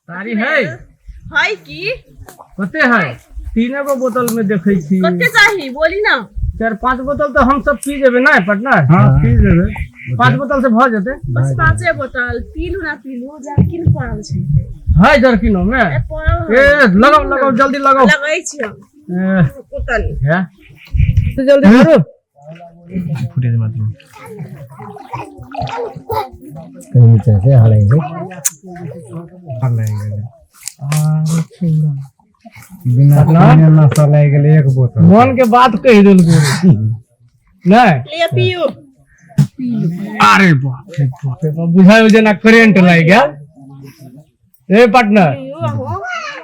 तारी है। है की। कते है? 3 गो बोतल में देखै छी। कते चाही बोली ना। 4-5 बोतल तो हम सब पी जेबै ना पटना। हाँ पी जेबै। 5 बोतल से भ जेतै। बस 5 बोतल पीलू ना पीलू, जर्किन पड़ल छै। है जर्किनो में? ए, पड़ल है। ए लगाओ लगाओ जल्दी लगाओ। लगै छी हम। ए, बोतल। है तो जल्दी करो। फुटेज मात्र कहीं नीचे से हलाई छै। बिना पीने नशा लागि गेलै 1 बोतल। मन के बात कहि देलको नहीं। ले पियू। अरे बाप रे बाप रे बाप, बुझायल जेना करेंट लागि गेल। ए पार्टनर,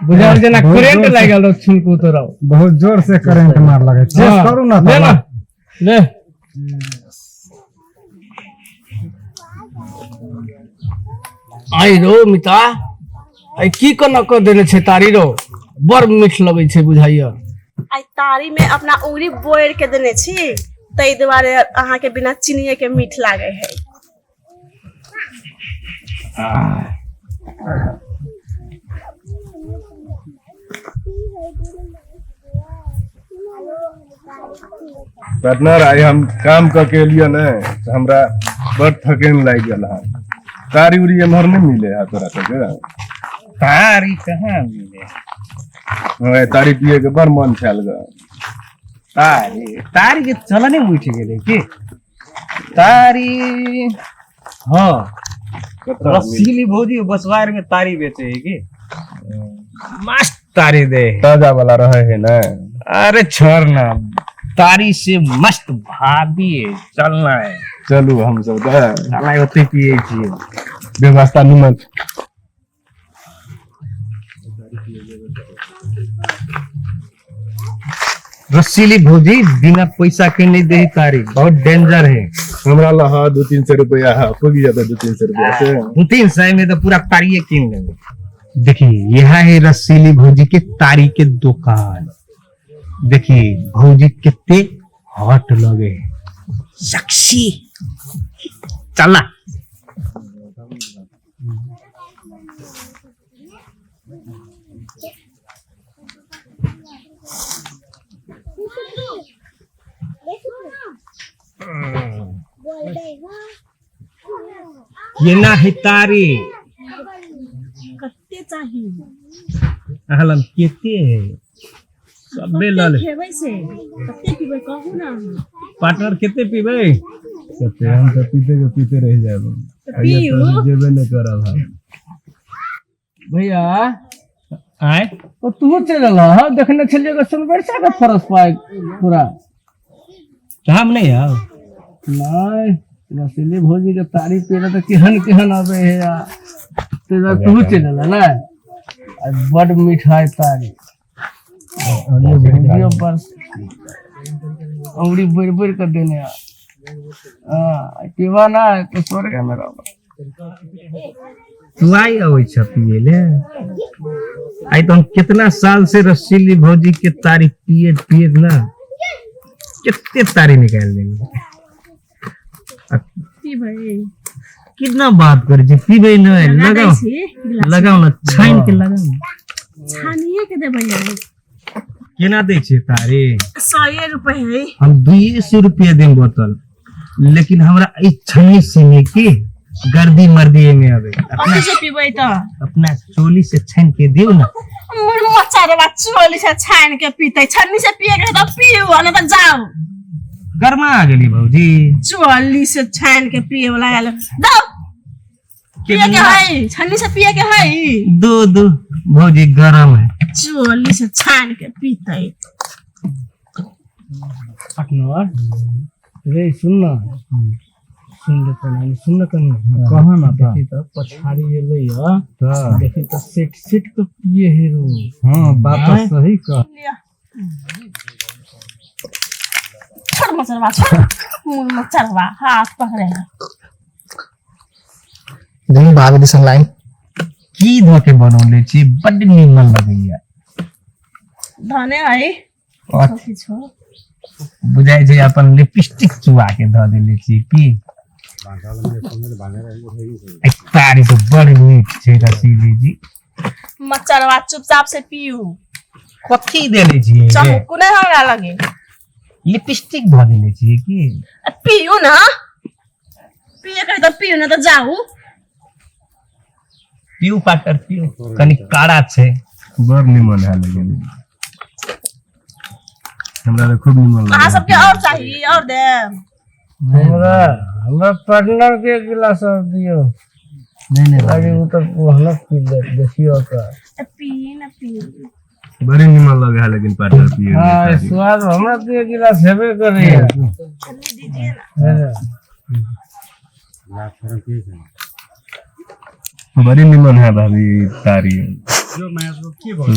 बुझायल जेना करेंट लागि गेल छुलको तोरा। बहुत जोर से करेंट मार लगे। चेस करू ना। ले ना ले। आई रो मिता, आई की कोना क देने छै तारी रो, बड़ मीठ लगै छै बुझाइया। आई तारी में अपना उंगली बोर के देने छी, ताहि दुआरे अहाँ के बिना चीनी के मीठ लागे है। पार्टनर, आई हम काम क के एलियै ने तऽ हमरा बड़ थकेन लागि गेल हन। तारी उरी एम्हर नहि मिले है तोरा सबके? तारी कहाँ मिले? हाँ, तारी पिए के बड़ मन छल ग। तारी, तारी के चलने उठि गेलै की तारी? हाँ। कतऽ मिले? रसीली भौजी बसवार में तारी बेचे है की, मस्त तारी दे। ताजा वाला रहे है ना। अरे छोड़ ना, तारी से मस्त भाभी है, चलना है। चलू हम सब तऽ चला ओते पिए छियै। व्यवस्था निमन। रसीली भौजी बिना पैसा के नहीं दे तारी, बहुत डेंजर है। हमरा लग है 200-300 रुपया है, पुगी जाता 200-300 रुपया से। 200-300 में तो पूरा तारिये कीन लेंगे। देखिए यह है रसीली भौजी के तारी के दुकान। देखिए भौजी कितने हॉट लगे, सेक्सी। चला ये ना है तारी। कते चाही? अहलन केते है सबे ल ले। खेबै से कते पीबै कहू ना। पार्टनर केते पीबै? कते हम तऽ पीते के पीते रहि जायब। तऽ पीऊ। जेबे नहि करब हम। भैया आय ओ तू चलि रहल हँ, देखने छलियै सोनबरसा के फरस पाय पूरा। हम नहीं आउ। नहीं, रसीली भौजी के तारी पीला तऽ केहन केहन आबै है यार। तो तू चलि रहल ने, आ बड मिठाई तारी। भौजियो पर अंगुरी बढ़ि बढ़ि कऽ देने आ। हाँ, पीबा ना तो स्वर्ग में रहबा। तू आई अबै छ पिए ले? आई तो हम कितना साल से रसीली भौजी के तारी पिए पिए ना कितने तारी निकाल देंगे। पीबै। कितना बात करे छी, पीबै नहीं। लगा दै लगाओ छी गिलास। लगाओ ना, छानि के लगाओ ना। छानिए के देबै। केना दै छै तारी? 100 रुपए है। हम 200 रुपया देम बोतल, लेकिन हमरा ई छन्नी से नहीं की गर्दी मर्दी में आवे। कथी से पीबै तऽ? अपना चोली से छानि के दियौ ना। मोर मचारवा चोली से छानि के पीतै, छन्नी से पिए के तऽ पीऊ, आ नहि तऽ जाउ। गरमा आ गेली भौजी। चोली से छानि के पिए वाला आयल। दौ पिए के है, छन्नी से पिए के है। दो दो भौजी गरम है। चोली से छानि के पीतै। पार्टनर रे सुन ना, सुन ले प्रणाली, सुन ना कनी। कहाँ ना था? देखी तऽ पछाड़ी एलै हँ, तऽ देखी तऽ सेट सेट के पिए हे रो। हाँ बात तऽ सही कह। लिअ। छोड़ मचरवा, छोड़ मुँह मचरवा, हाथ पकड़े है। देखी भाभी दिसन लाइन की धो के बनौले छी, बड नीमन लगैया। धने है अथी किछो बुझाइ छै अपन लिपस्टिक चुआ के धऽ देले छी की। एक तारी से बड़ मीठ छै रसीली जी। मचरवा चुपचाप से पीऊ। कथी देने छियै? चमकू नहीं हमरा लगे। लिपस्टिक धऽ देने छियै की? आ पीऊ ना, पिए के तऽ पीऊ ना तऽ जाऊ। पीऊ पार्टनर पीऊ, कनी काड़ा छै। बड़ निमन है लेकिन हमरा तऽ खूब निमन अहाँ लागल। सबके और चाहिए? और देब? हमरा हमरा पार्टनर के एक गिलास और दियौ। नहीं नहीं। अरे ओ तऽ ओहना पी ले देखियौ तऽ। आ पी ना पी। बड़ी निमन लगे है लेकिन पार्टनर पिए में हाँ तारी। स्वाद हमरा तऽ एक गिलास हेबे करैया। चलिए दीजिए ना। है ना? बड़ी निमन है भाभी तारी।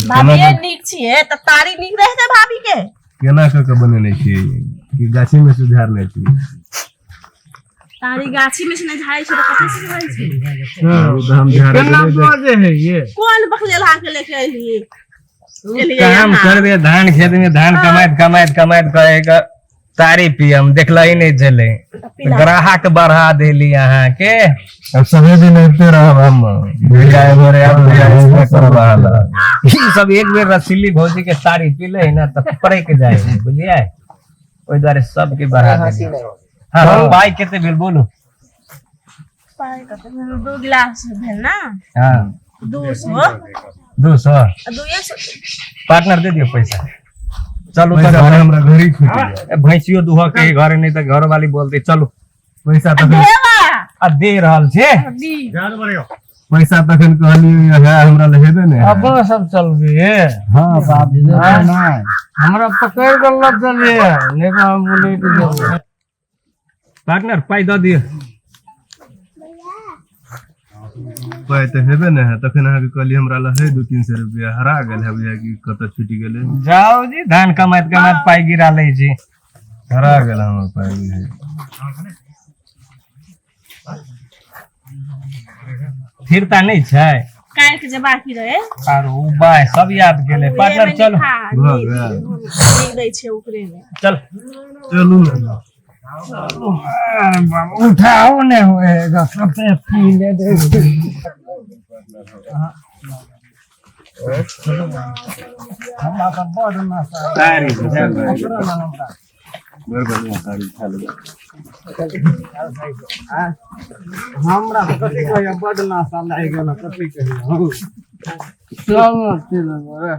भाभी नीक छियै तऽ तारी नीक रहतै भाभी के। केना कऽ के बनेने छियै कि गाछी में सुधारने छियै? तारी गाछी में से नहि झाड़ै छै तऽ कथी से झाड़ै छै? ओ तऽ हम झाड़े केना बाजे है ये? कोन बकलेल अहाँ के लेके एलियै एलियै काम अहाँ? करबे धान खेत में, धान कमाइत कमाइत कमाइत कहे तारी पियम, देखल ही नहीं छलै। पीला। ग्राहक बढ़ा देली अहाँ के। अब सभे दिन अबिते रहब हम, भैया घरे आब, भैया ऐसे करब अहाँ लग। ई सब एक बेर रसीली भौजी के तारी पीले है ना तऽ पड़ैक जाय है, बुझलियै? ओहि दुआरे सबके बढ़ा देली। हाँ, पाइ कते भेल बोलू? पाइ कते भेल? दू गिलास भेल ना? हाँ। 200। 200। 200। पार्टनर दे दियौ पैसा, चलू। पैसा तऽ तऽ हमरा घरे ही छूटि गेल। भैंसियो दुहऽ के घरे, नहीं तऽ घर वाली बोलते। चलू। पैसा तखन देवा। आ दे रहल छै। दी। पैसा तखन कहलियै है हमरा लग हेबे ने है। अपना सब चलबिए? हाँ बाप नहीं। हमरा पकड़ के लऽ चलिए, नहीं तऽ हम बुलेट जेबै। पार्टनर, पाइ दऽ दियौ। पाइ तऽ हेबे ने है, तखन अहाँके कहलियै हमरा लग है 200-300 रुपया, हरा गेल है बुझाय कि कतऽ छूटि गेलै। जाओ जी, धान कमाइत कमाइत पाइ गिरा लै छी। हरा गेल हमर पाइ बुझाय। फिरता नहि छै। काल्हि के जे बाकी रहे। आर ओ बाय सब याद गेलै पार्टनर, चलू। भऽ गेल। नीक दै छै ओकरे मे। चल। चलू ने। उठाओ ने होएगा, सबसे पी ले दे। हमरा तऽ बड़ नशा। तारी। बड़ बढ़िआँ तारी खा लेबै। हमरा कथी कहिया, बड नशा लागि गेल, कथी कहिया। चल ना, पी लेबै रे।